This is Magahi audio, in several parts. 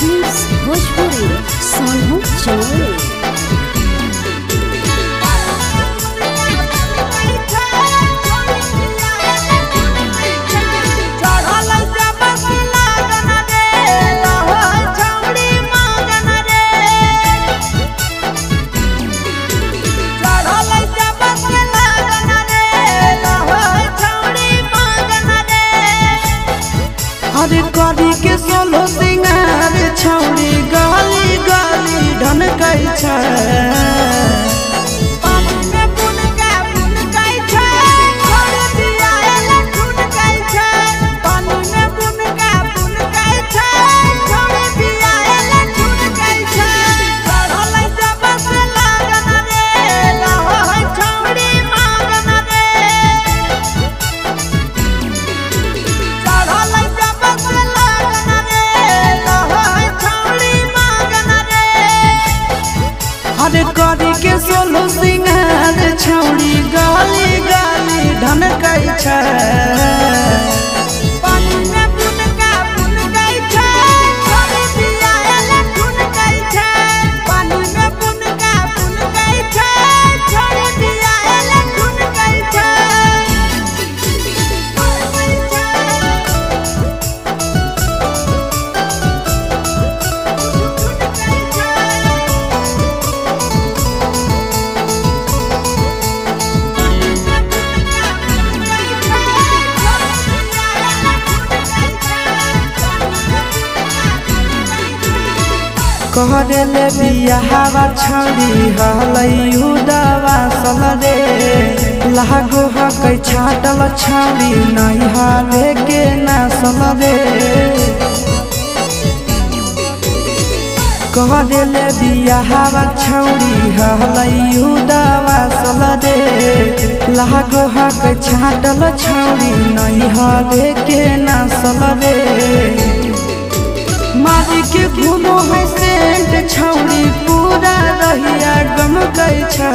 Films Bhojpuri Sonu Chamoli. अरे करी के सोलो सिंगार छौड़ी गाली गाली ढनकै छै। पानी में बुनका बुनकै छै, छौड़ी बियाहले ठुनकै छै। पानी में बुनका बुनकै छै, छौड़ी बियाहले ठुनकै छै। चढ़ल जब से लगन रे, रहै छौड़ी मगन रे। चढ़ल अरे करी के सोलो सिंगार छौड़ी गाली गाली ढनकै छै। पानी में बुनका बुनकै छै, छौड़ी बियाहले ठुनकै छै। पानी में बुनका बुनकै छै, छौड़ी बियाहले ठुनकै छै। कहले बियाहवा छौड़ी हलै उदवा सल रे। लागो हकै छाटल छौड़ी नैहरे के नासल रे। कहले बियाहवा छौड़ी हलै उदवा सल रे। लागो हकै छाटल छौड़ी नैहरे के नासल रे। मारी के घूमो है सेंट छौड़ी पूरा रहिया गमकै छै।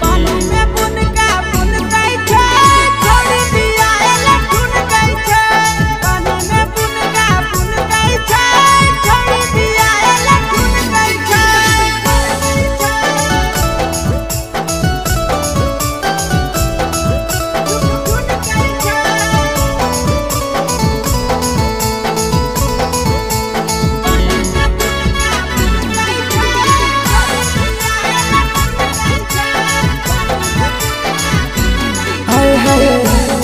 पानी में बुनका बुनकै छै, छौड़ी बियाहले ठुनकै छै। पानी में बुनका बुनकै छै, छौड़ी बियाहले ठुनकै छै।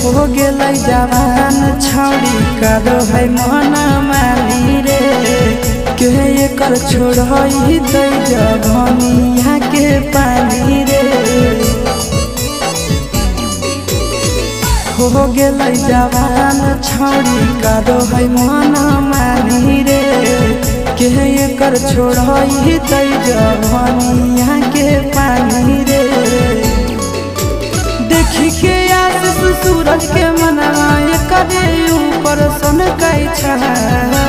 हो गेलै जवान छौड़ी करो है मन मानी रे। के एकर छोड़ै तै जवनिया के पानी रे। हो गेलै जवान छौड़ी करो है मन मानी रे। के एकर छोड़ै तै जवनिया के पानी रे। देखी के आशीष सूरज के मनवा करे ऊपर सनकै छै।